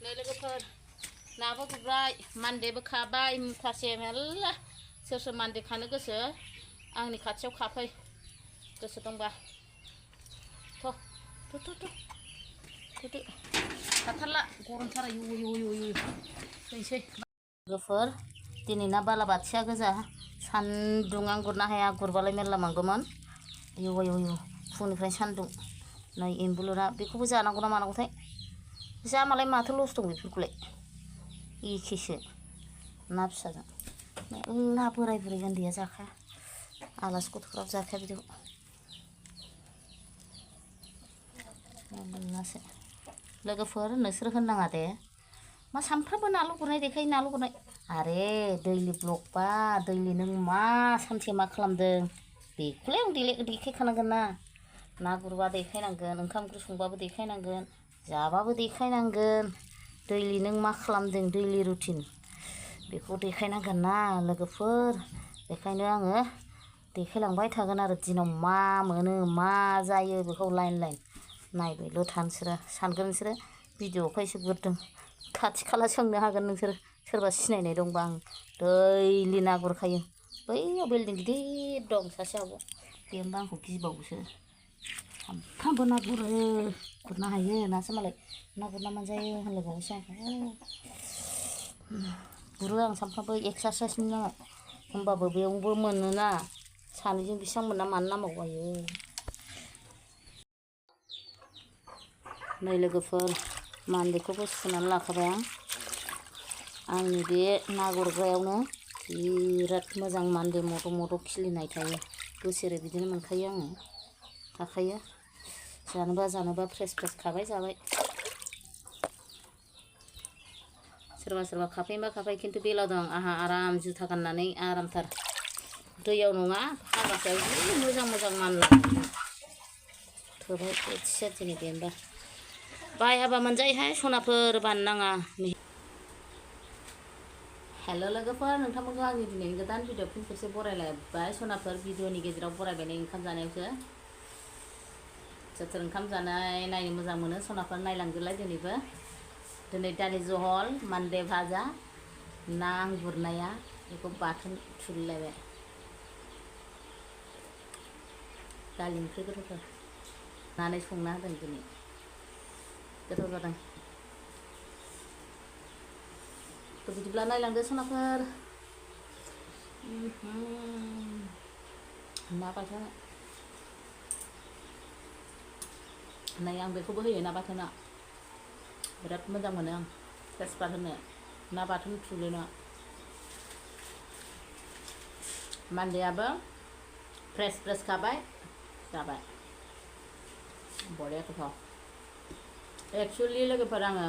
नै लोगोफोर नाबो गुरबाय मान्देबो खाबाय मुथासे मेरला सोर सोर मान्दे खानो गोसो आंनि खाथियाव खाफै गोसो दंबा थुदो खाथारला गरमथार आयु फैनोसै लोगोफोर दिनै ना बालाबाथिया गोजा सान्दुं आं गुरनो हाया गुरबालाय मेरला मोनगौमोन आयु फुंनिफ्राय सान्दुं नै एम्बुलुरा बेखौबो जानांगौ ना मानांगौथाय जामालाय माथो लस दं बेफोरखौलाय एखेसो ना फिसाजों ना बोराय बुरै उन्दैया जाखाया आलासि गथ'फ्राबो जाखाया बिदिखौ नासो लोगोफोर नोंसोर होननाङा दे मा सानफ्रामबो नाल' गुरनाय देखायो नाल' गुरनाय आरे दैलि ब्लग बा दैलि नों मा सानसे मा खालामदों बेखौलाय आं देखायखानांगोन ना गुरबा देखायनांगोन ओंखाम ओंख्रि संबाबो देखायनांगोन जाबाबो देखायनांगोन दैलि नों मा खालामदों दैलि रुटिन बेखौ देखायनांगोन ना लोगोफोर बेखायनो आङो देखायलांबाय थागोन आरो दिनाव मा मोनो मा जायो बेखौ लाइन नायबायल' था नोंसोरो सानगोन नोंसोरो भिडिअखौ एसे गुरदों खाथि खाला सोंनो हागोन नोंसोर सोरबा सिनायनाय दंबा आं दैलि ना गुरखायो बैयाव बिल्डिं गिदिर दं सासे आब' बे होनबा आंखौ गिबावोसो सानफ्रामबो ना गुरनो हायो नासो मालाय ना गुरना मोनजायो होनलायबावोसो आंखौ गुरो आं सानफ्रामबो एक्सारसाइसनि नामाव होमबाबो बेयावबो मोनोना सानैजों बेसेबां मोना मानो नांबावगौ आयो नै लोगोफोर मान्देखौबो सुनानै लाखाबाय आंनि बे ना गुरग्रायावनो बिराद मोजां मान्दे मद' खिलिनाय थायो बोसोरै बिदिनो मोनखायो आङो थाखायो जानोबा फ्रेस खाबाय जाबाय सोरबा खाफैनोबा खाफै खिन्थु बेला दं आंहा आराम जुथा गाननानै आरामथार दैयाव नङा हाबासायाव जि मोजां मानला थोबाय एसे दिनै बेनोबा बायाबा मोनजायोहाय सनाफोर बानो नाङा हेल' लोगोफोर नोंथांमोनखौ आंनि दिनैनि गोदान भिडिअ फिन खेबसे बरायलायबाय सनाफोर भिडिअनि गेजेराव बरायबाय ओंखाम जानायावसो सोर ओंखाम जानाय नायनो मोजां मोनो सनाफोर नायलांदोलाय दिनै दालि जहल मान्दे भाजा ना आं गुरनाया बेखौ बाथोन थुलायबाय दालि ओंख्रि गोथावथार नानै संना होदों दिनै गोथाव जादों बिदिब्ला नायलांदो सनाफोर ना बाथोन नै आं बेखौबो होयो ना बाथोना बिराद मोजां मोनो आं तेजपात होनो ना बाथोन थुलुनो मान्देयाबो फ्रेस खाबाय जाबाय बरिया गोथाव एक्सुवेलि लोगोफोर आङो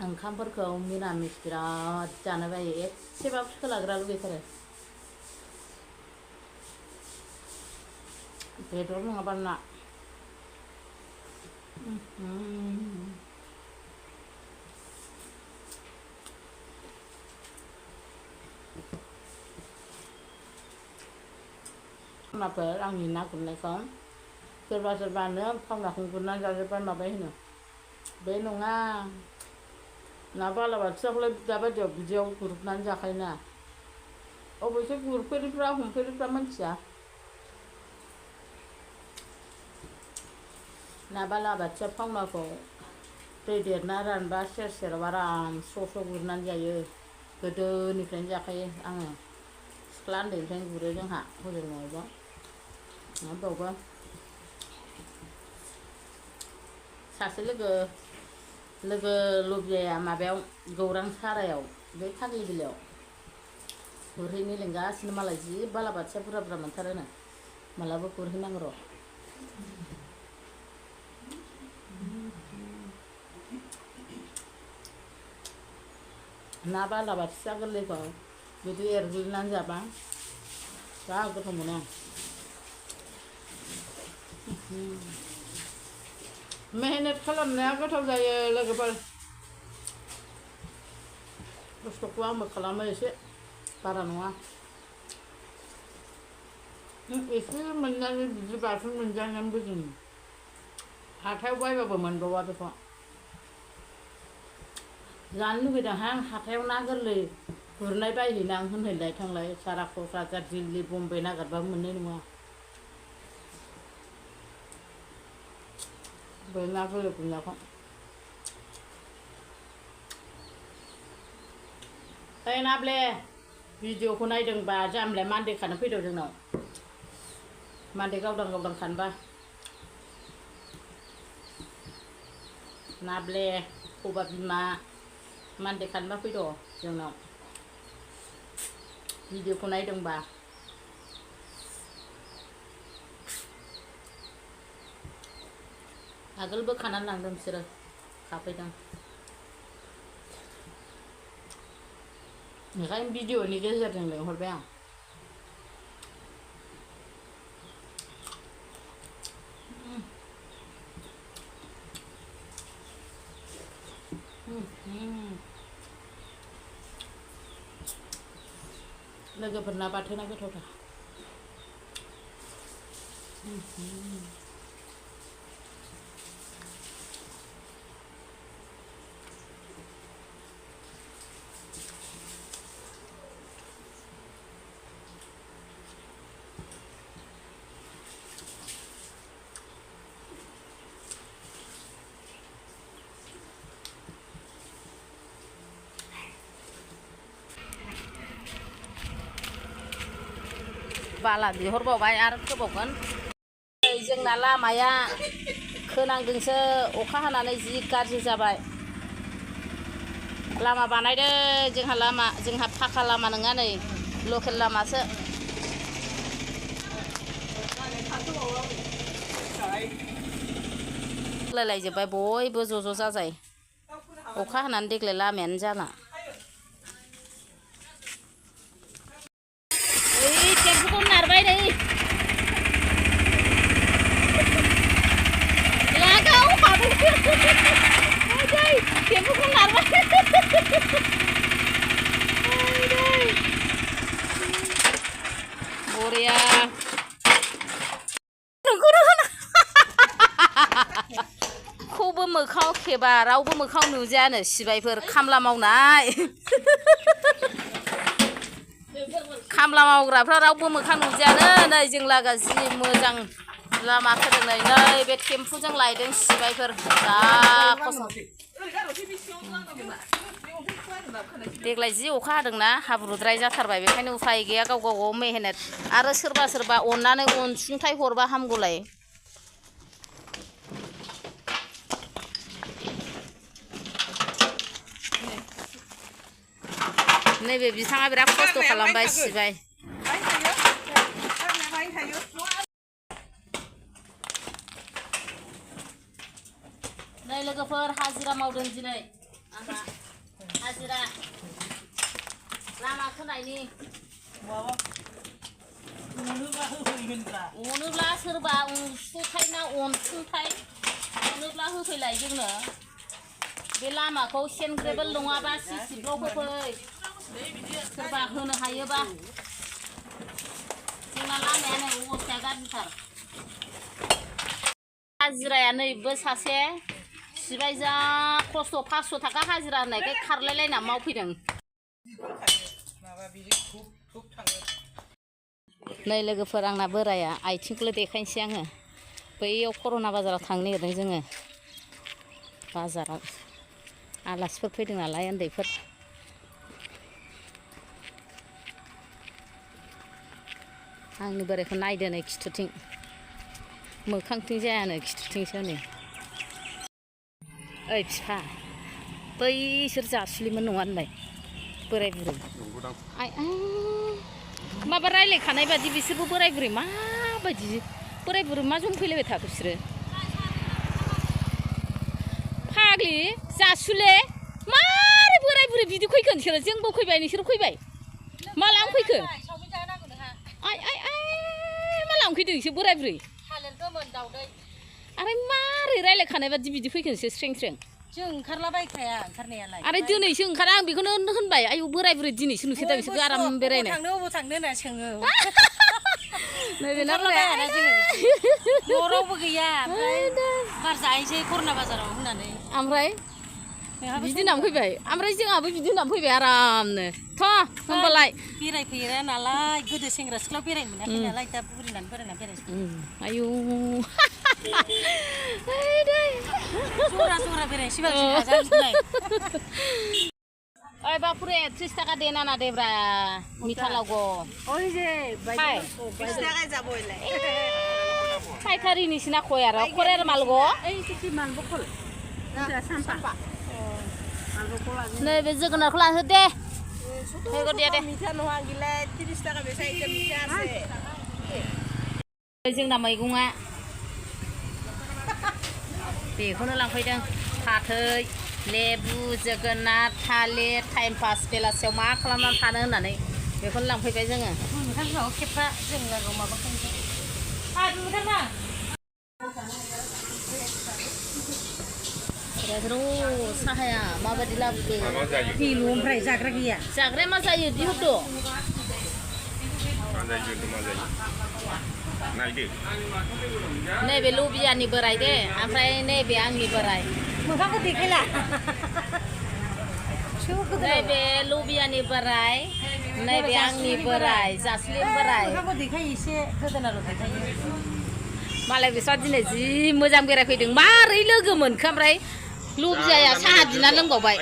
ओंखामफोरखौ मिरामिस बिराद जानो बायो एसेबाबो सोलाग्रा लुगैथारो बेदर नङाबा ना सनाफोर आंनि ना गुरनायखौ सोरबानो फावनाखौ गुरनानै जाजोब्बाय माबाय होनो बे नङा ना बालाबाथियाखौलाय दाबायदियाव बिदियाव गुरनानै जाखायोना अबयसे गुरफेरिफ्रा हमफेरिफ्रा मिथिया ना बालाबाथिया फावनाखौ दै देरना रानबा सेराव आराम स्र' गुरनानै जायो गोदोनिफ्रायनो जाखायो आङो सिख्ला उन्दैनिफ्रायनो गुरो जोंहा हजों न'आवबो बावबो सासे लोगो लबियाया माबायाव गौरां सारायाव बे फाग्लि बिलायाव गुरहैनो लिंगासिनो मालाय जि बालाबाथिया बुरजा मोनथारोनो मालाबा गुरहैनांगौ र' ना बालाबाथिया गोरलैखौ बिदि एरग्लिनानै जाबा जा गोथाव मोनो मेहनत खालामनाया गोथाव जायो लोगोफोर खस्थ'खौ आंबो खालामो एसे बारा नङा एसे मोनजानो बिदि बाथोन मोनजानानैबो जों हाथायाव बायबाबो मोनबावा बेखौ जानो लुगैदोंहां हाथायाव ना गोरलै गुरनाय बायहैनां होनहैलाय थांलाय सारा क'क्राझार दिल्ली बम्बे नागिरबाबो मोननाय नङा बे ना गोरलै गुरनायखौ ओइ नाब्ले भिडिअखौ नायदोंबा जामलाय मान्दे खानो फैदो जोंनाव मान्दे गावदां गावदां खानोबा नाब्ले खबा बिमा मान्दे खानोबा फैद' जोंनाव भिडिअखौ नायदोंबा आगोलबो खानानै लांदों बिसोरो खाफैदों ओंखायनो भिडिअनि गेजेरजों लिंहरबाय आं लोगोफोरना बाथोना गोथावथार बाला बिहरबावबाय आरो खोबावगोन जोंना लामाया खोनांदोंसो अखा हानानै जि गाज्रि जाबाय लामा बानायदो जोंहा फाखा लामा नङा नै लकेल लामासो लायलायजोब्बाय बयबो ज' जाजाय अखा हानानै देग्लाय लामायानो जाला टेम्पुखौ नारबाय नै लागाव हाबो टेम्पुखौ नारबाय बरिया खौबो मोखाङाव खेबा रावबो मोखाङाव नुजायानो सिबायफोर खामला मावनाय खामला मावग्राफ्रा रावबो मोखां नुजायानो नै जों लागा जि मोजां लामा खोदों नै बे टेम्पुजों लायदों सिबायफोर जा खस्थ' देग्लाय जि अखा हादोंना हाब्रुद्राय जाथारबाय बेखायनो उफाय गैया गाव गाव मेहनत आरो सोरबा अननानै अनसुंथाइ हरबा हामगौलाय नैबे बिथाङा बिराद खस्थ' खालामबाय सिबाय नै लोगोफोर हाजिरा मावदों दिनै आंहा हाजिरा लामा खोनायनि अनोब्ला सोरबा अनसुंथाइ ना अनसुंथाइ अनोब्ला होफैलाय जोंनो बे लामाखौ सेनग्रेबोल नङाबा सिसि ब्लक होफै सोरबा होनो हायोबा जोंना लामाया नै अबस्थाया गाज्रिथार हाजिराया नैबो सासे सिबाय जा खस्थ' 500 थाखा हाजिरा होननायखाय खारलायलायना मावफैदों नै लोगोफोर आंना बोराया आथिंखौल' देखायनोसै आङो बैयाव कर'ना बाजाराव थांनो नागिरदों जोङो बाजाराव आलासिफोर फैदों नालाय उन्दैफोर आंनि बोरायखौ नायदो नै खिथुथिं मोखांथिं जायानो खिथुथिंसो नै ओइ फिफा बैसोर जासुलिमोन नङा होनलाय बोराय बुरै आइ माबा रायलायखानाय बादि बिसोरबो बोराय बुरै माबायदि बोराय बुरै मा जंफैलायबाय थाखो बिसोरो फाग्लि जासुले मारै बोराय बुरै बिदि फैखो नोंसोरो जोंबो फैबाय नोंसोरो फैबाय मा लांफैखो आइ मा लांफैदों नोंसोर बोराय बुरै आरो मारै रायलायखानाय बादि बिदि फैखो नोंसोर स्रें जों ओंखारलाबायखाया ओंखारनायालाय आरो दिनैसो ओंखारा आं बेखौनो होनबाय आयौ बोराय बुरै दिनैसो नुसै दा बिसोरखौ आराम बेरायनो अबाव थांनो होनना सोङो नैबेना ओंखारलाबायाना जोङो न'आव रावबो गैया ओमफ्राय बार जाहैसै कर'ना बाजाराव होननानै ओमफ्राय बिदि होननानै फैबाय ओमफ्राय जोंहाबो बिदि होननानै फैबाय आरामनो थ' होमबालाय बेरायफेरा नालाय गोदो सेंग्रा सिख्ला बेरायनो मोनाखै नालाय दा बुरिनानै बोरायना बेरायजोब्बाय आयौ जरा जरा बेरायनोसै बाल जोंहा ओइ बापुरे 30 टाका दे ना दे ब्रा मिठा लागो ओइ जे हाय 20 টাকা যাব এলাই फायखारि निसिना खय आरो खरेर मालगो এই কি মানবো কল সাম্পা नैबे जोगोनारखौ लांहो दे होगो दे दे মিঠা নোহা গিলাই 30 টাকা বেচা এটা মিঠা আছে जोंना मैगङा बेखौनो लांफैदों फाथै लेबु जोगोनार थालिर टाइम पास बेलासियाव मा खालामनानै थानो होननानै बेखौनो लांफैबाय जोङो नोंथांनाव खेबफा जों लागो माबा खालामसै साहाया माबायदि लाबोदो किल' ओमफ्राय जाग्रा गैया जाग्राया मा जायो दिहुनदो नैबे लबियानि बोराय दे ओमफ्राय नैबे आंनि बोराय मोखांखौ देखायला नैबे लबियानि बोराय नैबे आंनि बोराय जास्लिम बोराय मोखांखौ देखाय एसे गोदोनाल' देखायो मालाय बिस्रा दिनै जि मोजां बेरायफैदों मारै लोगो मोनखो ओमफ्राय लबियाया साहा बिना लोंबावबाय